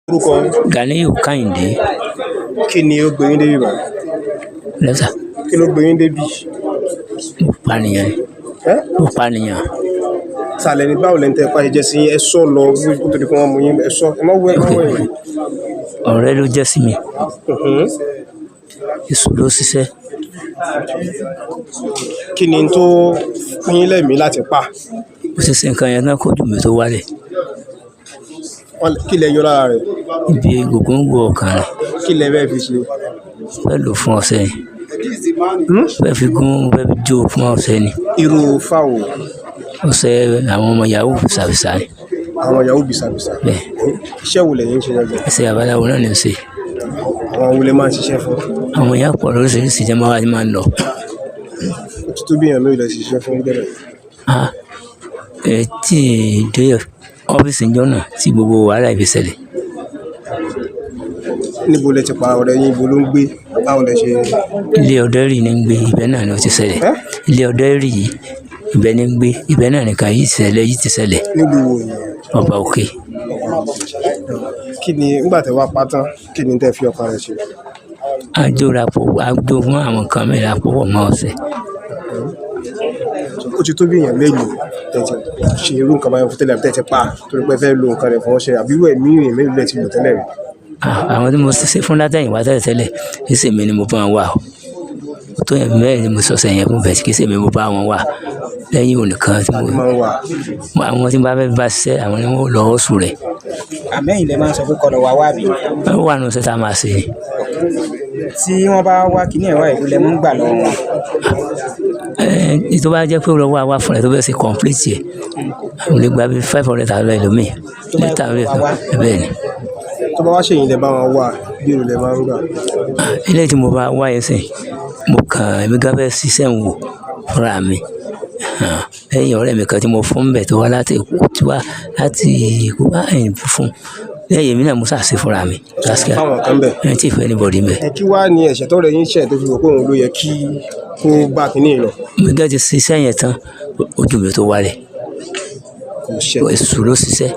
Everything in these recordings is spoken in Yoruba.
Orúkọ yín? Ganiyu Kẹ́hìndé. Kí ni ó gbé yín débi báyìí? Lẹ́sà. Kí ló gbé yín débi? Mo pànìyàn ni. Ẹ́? Mo pànìyàn. Sàlẹ̀ ní báwo lẹ́ni tẹ́ ẹ pa ṣe jẹ́ sí yín? Ẹ sọ lọ kó tó di pé wọ́n mú yín. Ẹ sọ, ẹ má wọ, ẹ má wọ ẹ̀yìn. Ọ̀rẹ́ ló jẹ́ sí mi. Èṣù ló ṣiṣẹ́. Kí ni tó fún yín lẹ́mìí láti pa? Ó ṣe ṣe nǹkan yẹn tán kójú mi tó wálẹ̀. Kí lẹ yọ lára rẹ̀? Ibi gògóńgò ọkàn rẹ̀. Kí lẹ fẹ́ fi ṣe? Fẹ́ lò fún ọṣẹ ni. Fẹ́ fi gún, fẹ́ fi jó fún ọṣẹ ni. Irú fáwo? Ọṣẹ àwọn ọmọ yahoo fìsàfìsà ni. Àwọn yahoo bìsàbìsà. Bẹ́ẹ̀. Iṣẹ́ wo lẹ̀yin ń ṣe gangan? Iṣẹ́ babaláwo náà ni ń ṣe. Àwọn wo lẹ máa ń ṣiṣẹ́ fún? Àwọn èèyàn pọ̀ lóríṣiríṣi tí wọ́n máa wá tí máa ń lọ. Ó ti tó bí èèyàn mélòó lẹ ti ṣiṣẹ́ fún tẹ́lẹ̀? Ah, ẹ tí dé ọ́fíìsì ìjọ náà tí gbogbo wàhálà yìí fi ṣẹlẹ̀. Níbo lẹ ti pa ọ̀rẹ́ yín? Ibo ló ń gbé? Báwo lẹ ṣe? Ilé Ọdẹ́rì ní ń gbé, ibẹ̀ náà ni ó ti ṣẹlẹ̀. Ẹ́? Ilé Ọdẹ́rì yìí, ibẹ̀ ní ń gbé, ibẹ̀ náà nìkan yìí ṣẹlẹ̀ yìí ti ṣẹlẹ̀. Nílùú wo yẹn? Ọba Òkè. Kí ni nígbà tẹ́ wá pa tán, kí ni tẹ́ fi ọkàn rẹ̀ ṣe? A jóra pọ̀, a jó fún àwọn nǹkan mìíràn púpọ̀ mọ́ ọṣẹ. Ó ti tó bí èèyàn mélòó tẹ́ ti ṣe irú nǹkan báyìí fún tẹ́lẹ̀ àbí tẹ́ ti pa torí pé ẹ fẹ́ lo nǹkan rẹ̀ fún ọṣẹ, àbí irú ẹ̀mí èèyàn mélòó lẹ ti lò tẹ́lẹ̀ rí? Àwọn tí mo ṣe fún látẹ̀yìnwá tẹ́lẹ̀ tẹ́lẹ̀, kì í ṣe èmi ni mo bá wọn wà o. Ó tó èèyàn mẹ́rin ni mo ṣọṣẹ yẹn fún bẹ́ẹ̀, kì í ṣe èmi mo bá wọn wà. Lẹ́yìn òun nìkan tí mo Máa ń wà. Àwọn tí n bá fẹ́ bá ṣiṣẹ́, àwọn ni wọ́n ó lọ ọ́sù rẹ̀. Àmẹ́yìn lẹ máa ń sọ pé kọ́ lọ wá wá bí? Ó wà nínú iṣẹ́ tá a máa ṣe. Tí wọ́n bá wá kíní ẹ̀wá ìlú lẹ mọ́ ń gbà lọ́wọ́ wọn. Ẹ tó bá jẹ́ pé ó lọ wá wá fún ẹ tó fẹ́ ṣe complete ẹ̀, mo lè gba bí 500,000 ẹlòmíì. Tó bá Lẹ́tà yẹ rẹ̀ kó wá wá. Bẹ́ẹ̀ ni. Tó bá wá ṣèyìn lẹ bá wọn wà, bí èrò lẹ máa ń gbà? Ilé tí mo bá wá yẹn sìn, mo kàn èmi gan fẹ́ ṣiṣẹ́ ń wò fúnra mi. Lẹ́yìn ọ̀rẹ́ mi kan tí mo fún bẹ̀ tó wá láti Èkó, tí wá láti Èkó wá ẹ̀yìn fún. Lẹ́yìn èmi náà mo ṣàṣe fúnra mi. Lásìkò. Fáwọn kan bẹ̀. Ẹ tí ì fẹ́ anybody ńbẹ̀. Ẹ kí wá ní ẹ̀ṣẹ̀ tọ́rẹ́ yín ṣẹ̀ tó fi rò pé òun ló yẹ kí kó gbá kínní lọ? Mo gẹ́ ti ṣiṣẹ́ yẹn tán, ojú mi tó wálẹ̀. Kò ṣẹ. Èṣù ló ṣiṣẹ́.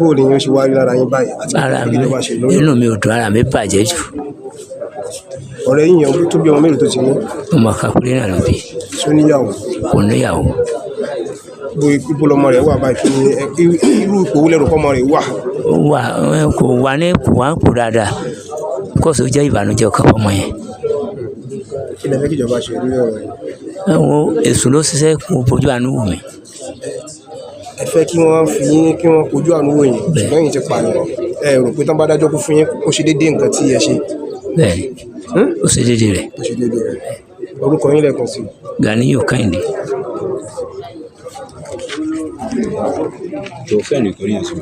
Bóò ni yóò ṣe wá rí lára yín báyìí àti Ara kí mi, ìjọba ṣe lórí? inú mi ò dùn, ara mi bàjẹ́ jù. Ọ̀rẹ́ yín yẹn tó bí ọmọ mélòó tó ti ní? Ọmọ kan péré náà ló bí. Ṣé ó níyàwó? Kò níyàwó. Bo ibo lọmọ rẹ̀ wà báyìí? Kí ni irú ipò wo lẹ rò pé ọmọ rẹ̀ wà? Ó wà, kò wà ní kò wá ń kó dáadáa. Kọ́sì ó jẹ́ ìbànújẹ́ ọkàn fún ọmọ yẹn. Kí lẹ fẹ́ kí ìjọba ṣe lórí ọ̀rọ̀ yìí? Ẹ wo, èṣù ló ṣiṣẹ́, kó fojú àánú wò mí. Ẹ fẹ́ kí wọ́n fi yín, kí wọ́n fojú àánú wò yín, Bẹ́ẹ̀. ṣùgbọ́n ẹ̀yin ti pààyàn. Ẹ rò pé tán bá dájọ́ kú fún yín, ó ṣe déédéé nǹkan tí ẹ ṣe. Bẹ́ẹ̀ ni. Ó ṣe déédéé rẹ̀. Ó ṣe déédéé rẹ̀. Orúkọ yín lẹ́ẹ̀kan sí i. Ganiyu Kẹ́hìndé. Tó fẹ́ nìkan ní ẹ̀sùn.